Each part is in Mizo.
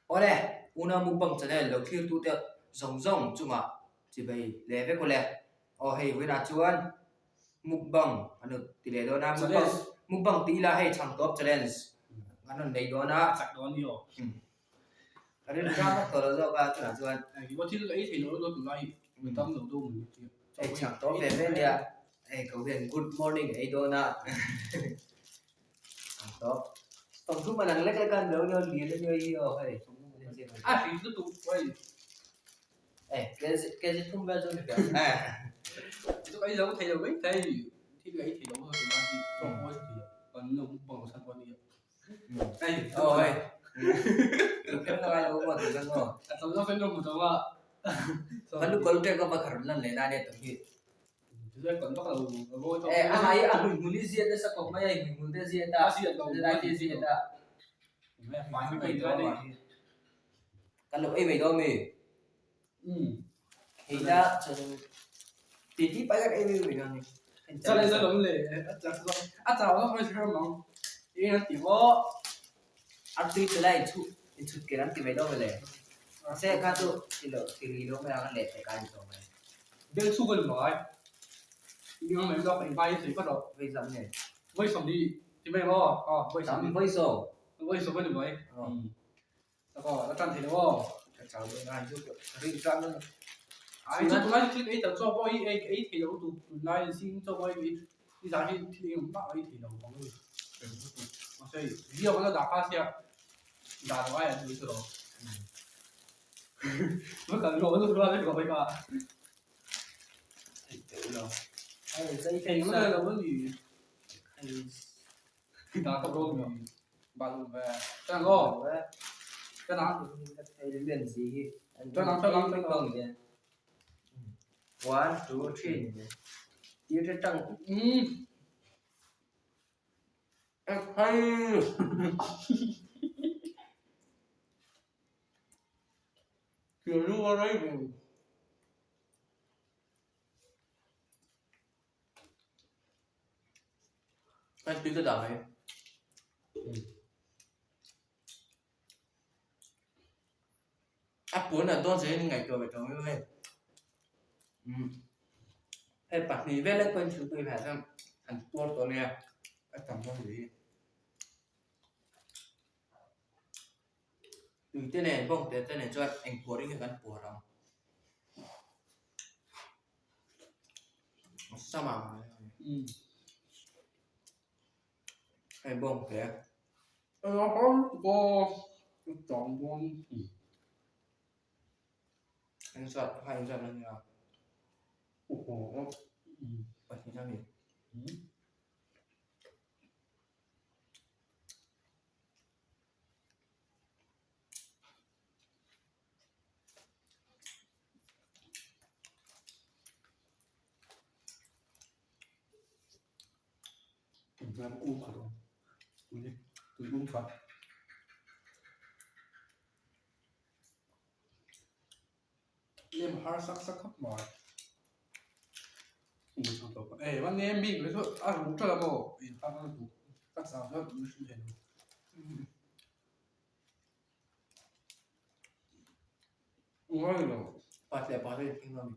Awle, unau mukbang channel lo thlir tute zawng zawng chungah chibai leh vek awle. Aw hei vawiinah chuan mukbang an rawn ti leh dawn a, mukbang mukbang tih ila hei chhang tawp challenge an rawn nei dawn a. Chak dawn ni aw. Ka rilru tlang vak tawh lo zawk a tunah chuan. Engkim thil ei thei lo dawn tunlai mi tam lo deuh mai tia. Hei chhang tawp ve ve nia. Hei ko hian good morning ei dawn a. Chhang tawp. Tawngthum an ang lek lek a an lo nia lian a nia hi aw hei. A hrim lutuk hei. Eh kg thum vel chu ni ve. Chu ei lo thei lo mai thei. Thil ei thei lo tunlai hi chaw pawh ei thei lo. Kan lo mukbang lo san pawh ania. Kan lo ei mai dawn mi? Heila chuan titi pai kan ei mai dawn ni. Artui chu la inchhut ken an ti mai dawn mawle. Mahse kha chu ti lo ti ri lo mai ang a leh tek a ni tawh mai. Vawi zam nge? Tam vawi sawm. Aw, a tan thei lo aw. Ka chau dawn a, chu rin tan dawn. Ai chu tunlai thil ei ta chaw pawh hi ei ei thei lo tu tunlai zing chaw pawh hi i zah hi thil eng mah ei thei lo ang ni. Mahse video kan lo dah kha sia dah lo ai an ni chu lo. Ka kan lo lu lo le ko ka. Thei teuh lo. Ai zai thei lo lo ni. One two three tir te tang Hei tui ka dah mai. A puan ah dawn che in ngaihtuah ve tawh mai hei. Hei pahnih vel lek pawhin thilpui hmel chuan an puar tawh ania a tam dawn hle hi. Tui te nen bawng te te nen chuan eng puar in nge kan puar ang. Sama hei bawng te engzat kha engzat a nia pahnih a ni. Nem har sak sak khawp mai ei va nem bik mai chu a ruk ṭalh a maw ka chau deuh hrim thei lo. Pat leh pat a inthing a ni.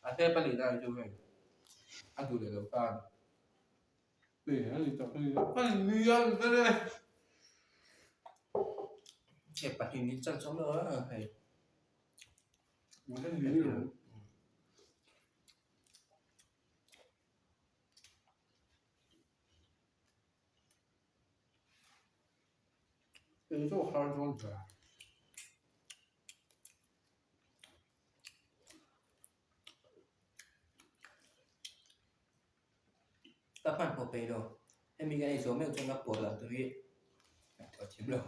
A te pali lai chu hei a duh leh lo tan. Hei pahnih min chan chawm lo a hei. Ka hmanhmawh peih lo hemi kan ei zawh meuh chuan ka pawh dan tur hi a thaw thiam lo.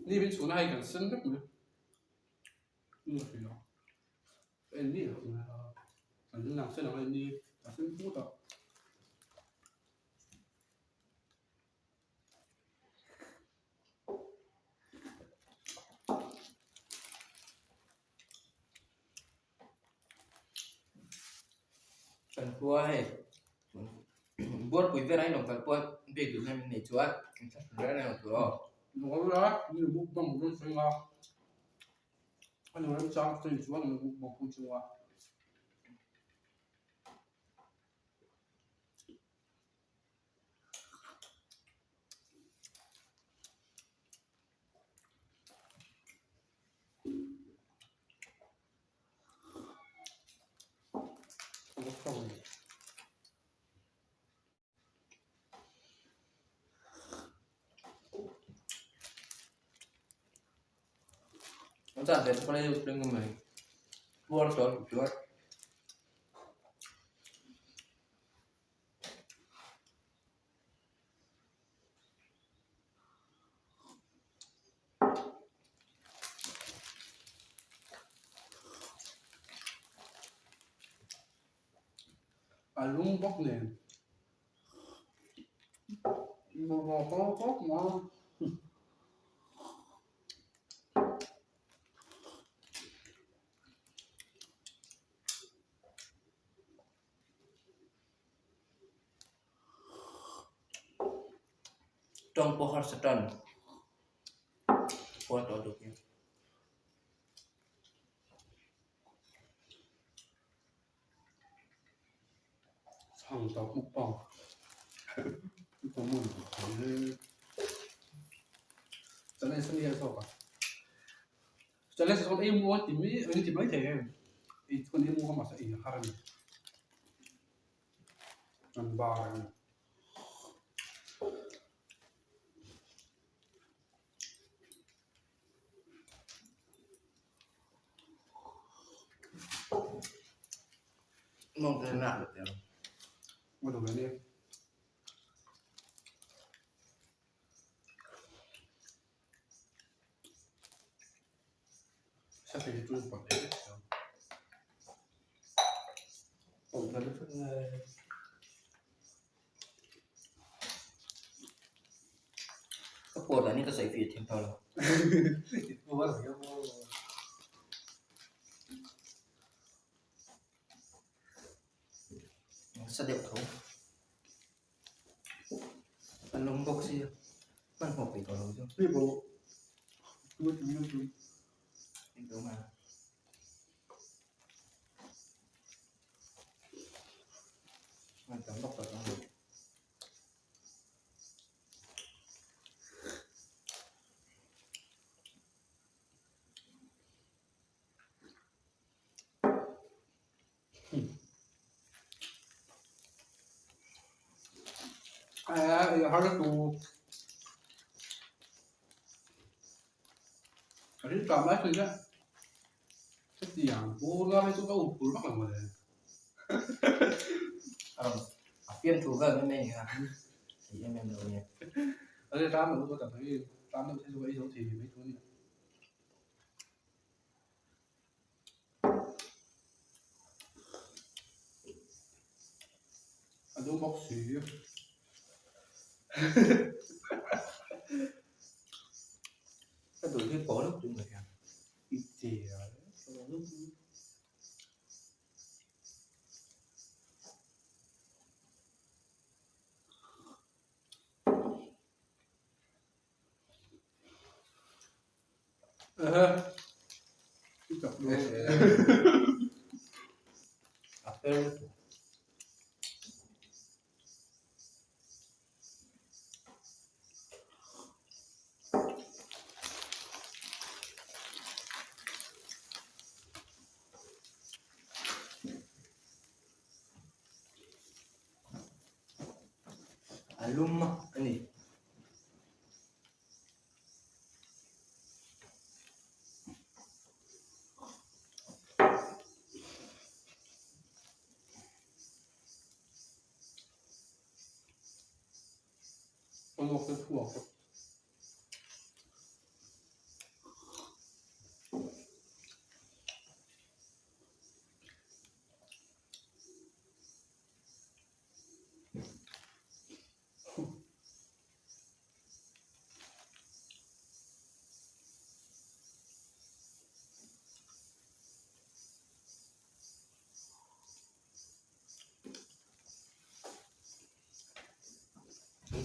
Ni min chhuna hei kan sen vek mai. Ni a hria. En ni a an lang sen ang ni a sen put a. Kan khua hei buarpui vel a inawm kal pawh biak duhna min nei chuan in thlahrun reng reng lo tur aw. Nuam la, mi mukbang rawn sawi nga. A nu remchang sawi chuan an mukbang pui chung a. An chan ve chu ka lei ring mai. Puar tawh chuan. A lung bawk nen Tawng pawh harsa tan puar tawh duh hian. Chhang tawp mukbang common challenge a nia zawk a challenge chuan ei muang ti mai an ti mai thei em ei chuan ei muang mahse ei a har a ni an bar a ni. Mawng te nak lo teh. Mo do ni. Sa pe tu pa te. Ổn rồi nó Ka puar dan hi ka sawi fir thiam tawh lo. Sa deuh tho. An lawm bawk sia. Hmanhmawh peih tawh lo chu. An tam bawk tawh lo. A fiamthu vel mai mai a ni a, thei em em lo a nia. Ka duh hi pawl lutuk mai a. A fel lutuk. A lum a ni.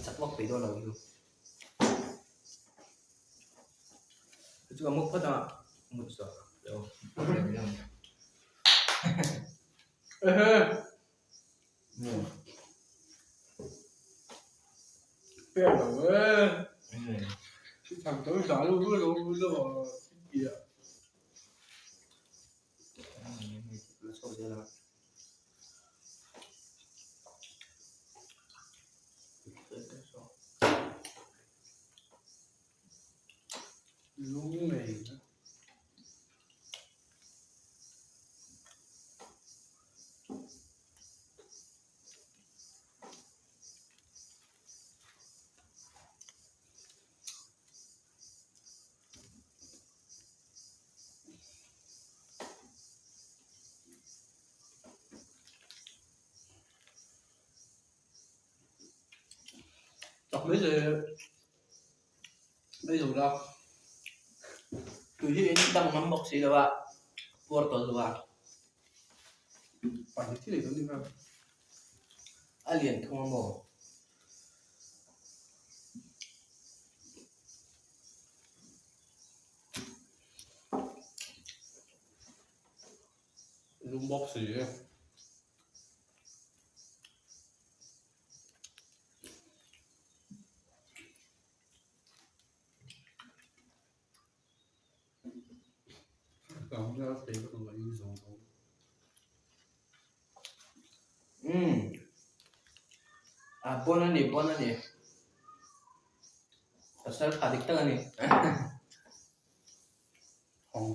Chak vak peih dawn lo hi chu. Chu a muk phawt a mut zawh lo. Tui hi in dang ngam bawk si lo a, puar tawlh lo a. A lian thung a maw? Lum bawk si. Umm a pawn a ni pawn a ni pasal tha dik tak a ni. Aw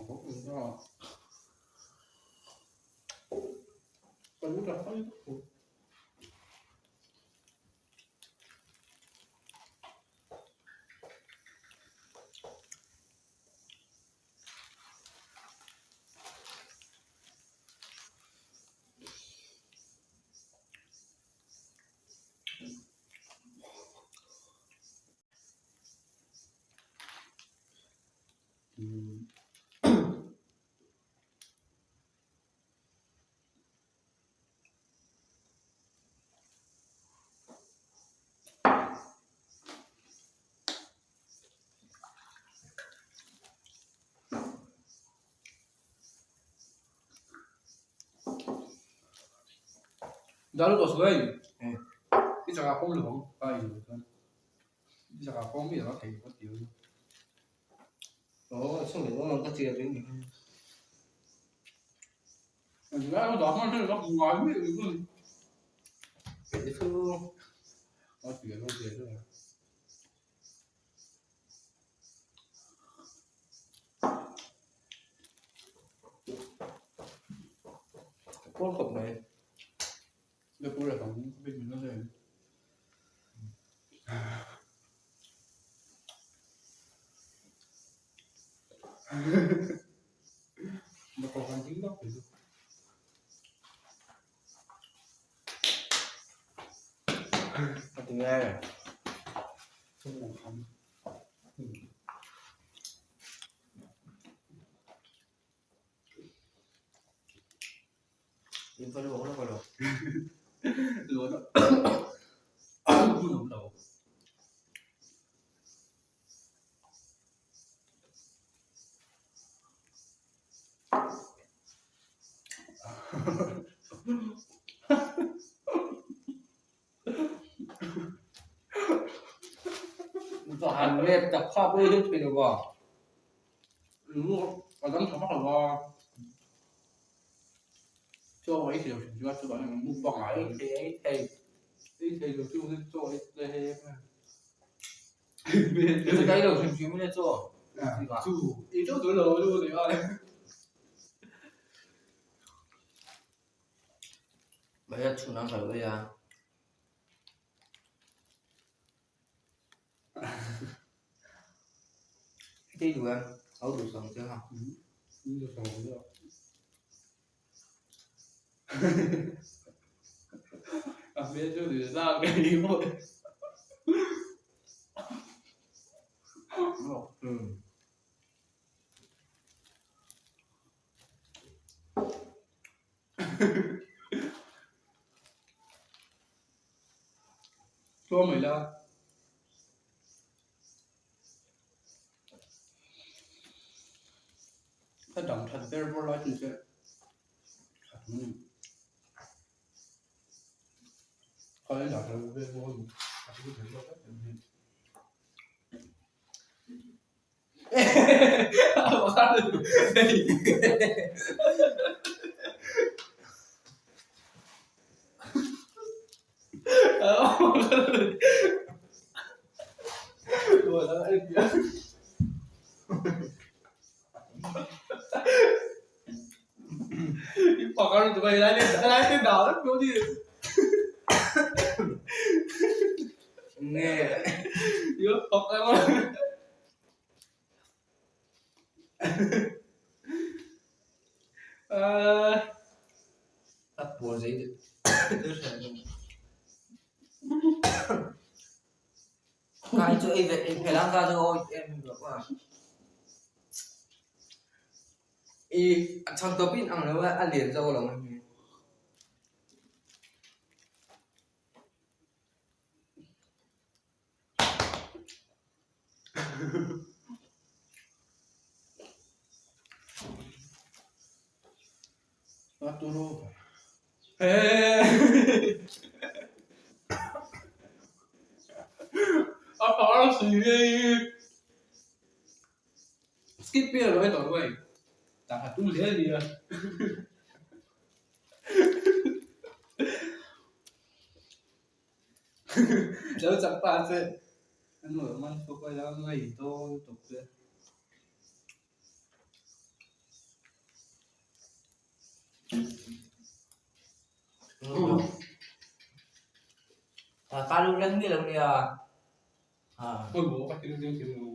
chhung leh awm ang ka chiah ring ni. Pawl khawp mai. A ti nge. In va luak lawk alo. Va han let tak kha pawh hi deuh thei lo va. Ei thei ei thei. Ei thei lo chu hi chaw ei tle hei em em. Chu kai lo hrim hrim in chaw. Chu ei chaw tu lo lu ni a. Bahia chhun ang kalo ei a. Hei duh em? Au duh sang che ha. Duh sang che. A hmel chu ni zak ngei maw. Tlawm mai la. Ka dang that ber bawr lai chu che that mai ka en dah ber ber bawk a ni a hlu thei zawk vek em hi. Nge. A puar zei deuh Kai chu ei ve ei phelh ang ka chu awi em em lo a. I a chhan tawp in ang lo a a lian zawk alawm hemi. Skip vel lo hei tawh lo hei tah khat tum hle a nia. Lo chak pa che a nu lo man chhuak a la ngei dawn tawp che. Ka lu reng ni lo nia. Pawimawh ka thil ding thil lo.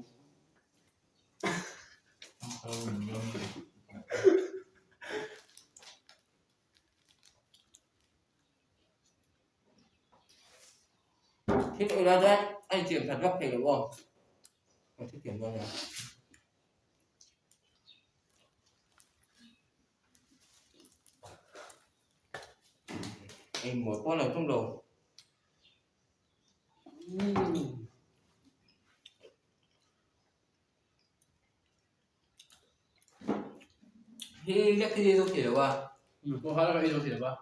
Thil ei lai chuan a insiam that vak thei lo aw. Ka thutiam dawn nia. Engmaw pawh a lo tum lo. Hi lek hi ei zo thei lo a. Pawh kha ei zo thei lo a.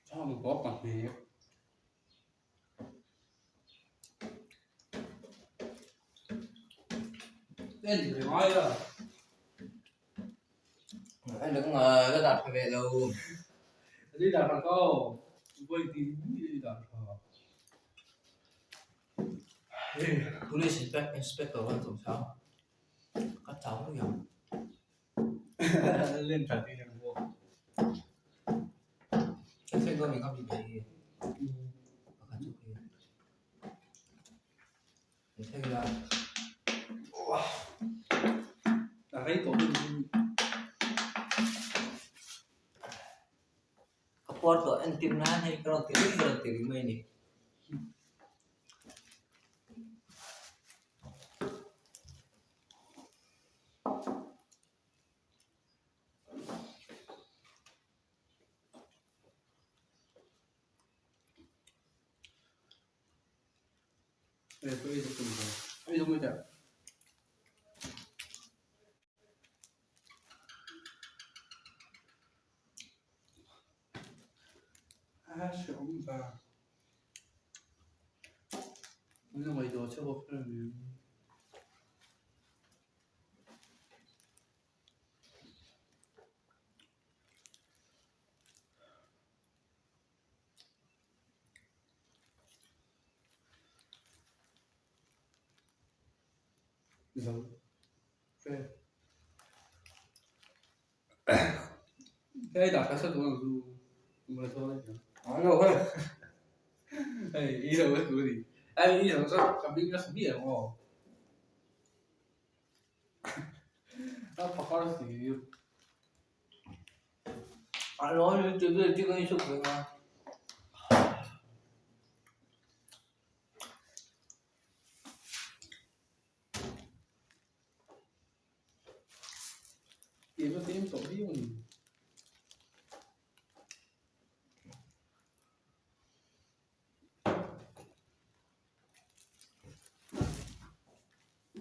Chhang bawk a hne. En ve ngai a. Anh đừng ngờ cái đặt về đâu. Đi đặt là câu. Voi tí đi đặt hả. Police inspector vẫn tổng sao? Các cháu nó hiểu. Lên trả tiền hàng vô. Cái xe mình không bị bị. Mình thấy là Là thấy cổ mình ka puar tawh entir nan hei ka rawn ti reng ka rawn ti reng mai a ni. Ei zo mai teh. A hreawm va. Min lo ngaihtuah che bawk em em. Zo fe. Hei dah kha sa tu ang chu mula tho lai hian. Ano hei. Hei i lo ka tu ni. Ai i lo sa ka bing na smi ang aw. A phakar si. Ano ni ti ti ka ni suk nga. Tlem a tlem tawh viau a ni.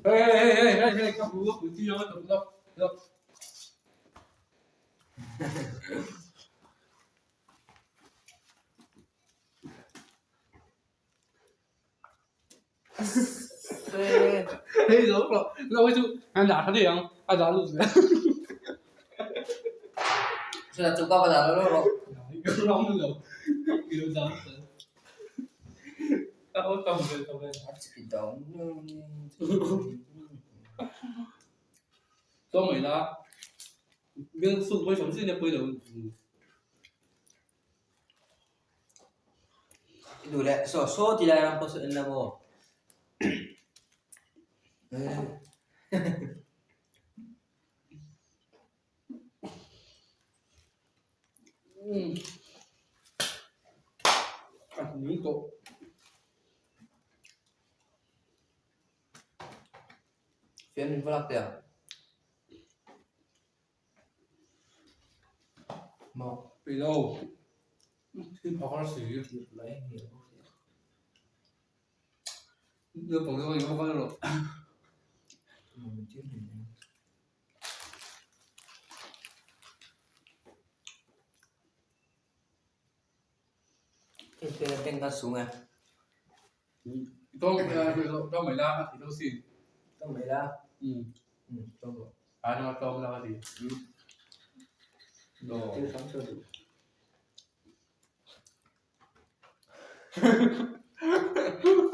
Hei hei hei hei hei ka hmu a pui chi a tawp lawk lawk. Hei zo rawh lo hi chu an dah tha daih ang a dah lut zel. Chutah chu ka va dah lo rawh. Ram lo i lo dah lut zel. Ka ho tam ve tawh e. Tawng mai la bial suk vawi sawm zin a pawi lo. Duh leh saw saw ti lai ram pawh saw en la maw? A hmui tawh. Fian min va lak teh ang. Maw? Peih lo. Thil phak har si. Naupang zawk in va kal rawh. Tawng tawng mai la a ti deuh sin. Tawng mai la. Tawng rawh. A nang tawng la a ti.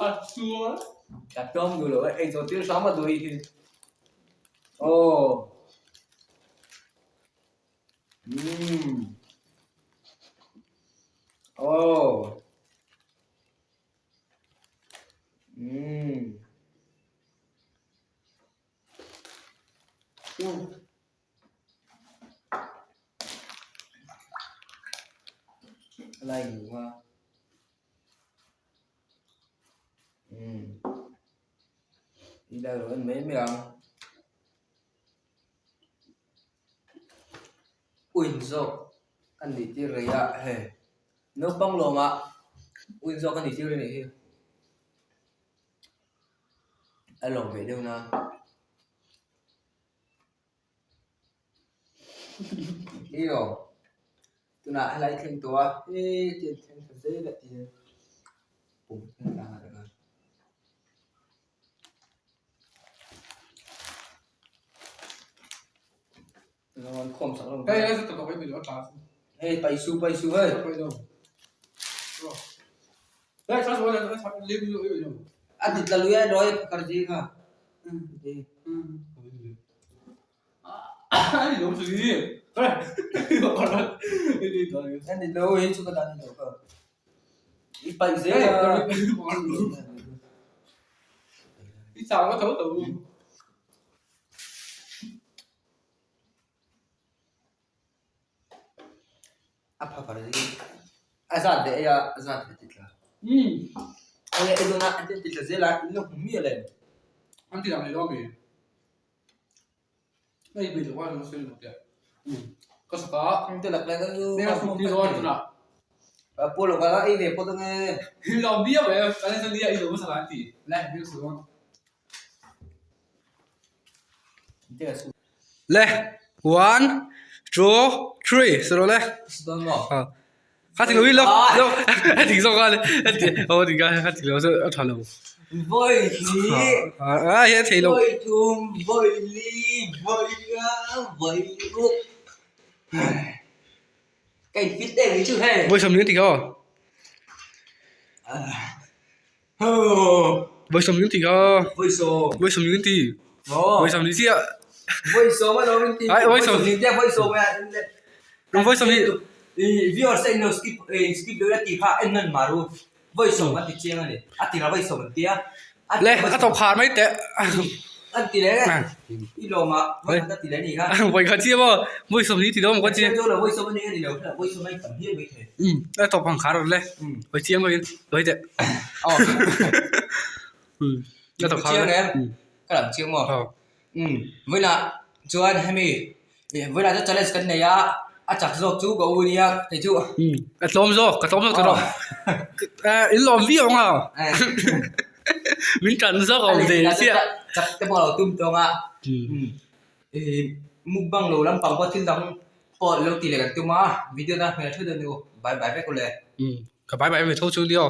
A chuan. Ka tawng duh lo e, ei zawh tir hram a duh hi. Aw. Aw. Lai ngủ mà. Đi đâu rồi mấy miệng. Uin zawk a ni tir rei a hei naupang lawmah uin zawk a ni tir a nih hi a lawm ve deuh nan ni lo tunah helai thleng tawh a heti an thleng thla zel a tia pum thleng tlang a taka. Hei hei chu tawp mai lo tla chu. Hei pai su pai su hei. Pai lo. Hei sa su la sa lim lu yu lo. A ti tla lui a roi phakar ji kha. Ai lo su ni. Hei. Ani lo hei chu ka dan lo ka. I pai zel a. I chau a tho tho. A phakar hi a zat ve ei a, a zat ve ti tla. Hei ei dawn a, an ti tla zel a, in lo hmu miah le. An ti lang leh dawn mi. Hei bei lo a lo sawi lo teh. Ka sak a. An ti lak leh ka chu. Nge a suk ti dawn tunah. Paw lo kal a ei ve pawt ange. Lo viau e, kan en nia i lo hmasa an ti. Le, mi su dawn. Le, one, two, three, sawi rawh le. Kha ti lo hi lo lo a ti zawk a a ti aw ti kha kha ti lo chu a tha lo. Vawi hnih a hi a thei lo. Vawi thum vawi li vawi nga vawi ruk ka in fit em chu hei. Vawi 20 ti kha. Vawi 20 ti kha. Vawi 10. Vawi 20 ti. Vawi 20 chiah. Vawi 10 a lo in ti. Ai vawi 20 tia vawi 10 a. Vawi 20. I viewers te in lo skip skip deuh la tih kha en nawn mar u. Vawi 10 an ti chiang a ni. A tirah vawi 10 an tia. Le a tawp khar mai teh. An ti leh i lawm ah vawi khat a ti leh a ni kha. Vawi khat chiah maw vawi 20 ti dawn maw ka chi. Chu lo vawi 10 a ni a ni lo vawi 10 a in tam hial mai thei. A tawp ang khar le. Vawi chiang vawi vawi teh. A tawp khar le. Ka lam chiang maw. Vawilah chuan hemi vawilah chuan challenge kan nei a, a chak zawk chu ka u nia kei chu. Ka tlawm zawk, ka tlawm zawk tawh rawh. In lawm viau ang a. Min tan zawk a awm ve chiah. Chak te pawh a lo tum tawng a. Mukbang lo lampang pawh thil dang pawh lo ti leh kan tum a, video tan hmel theuh dawn u. Bye bye vek u le. Ka bye bye ve tho chu nia.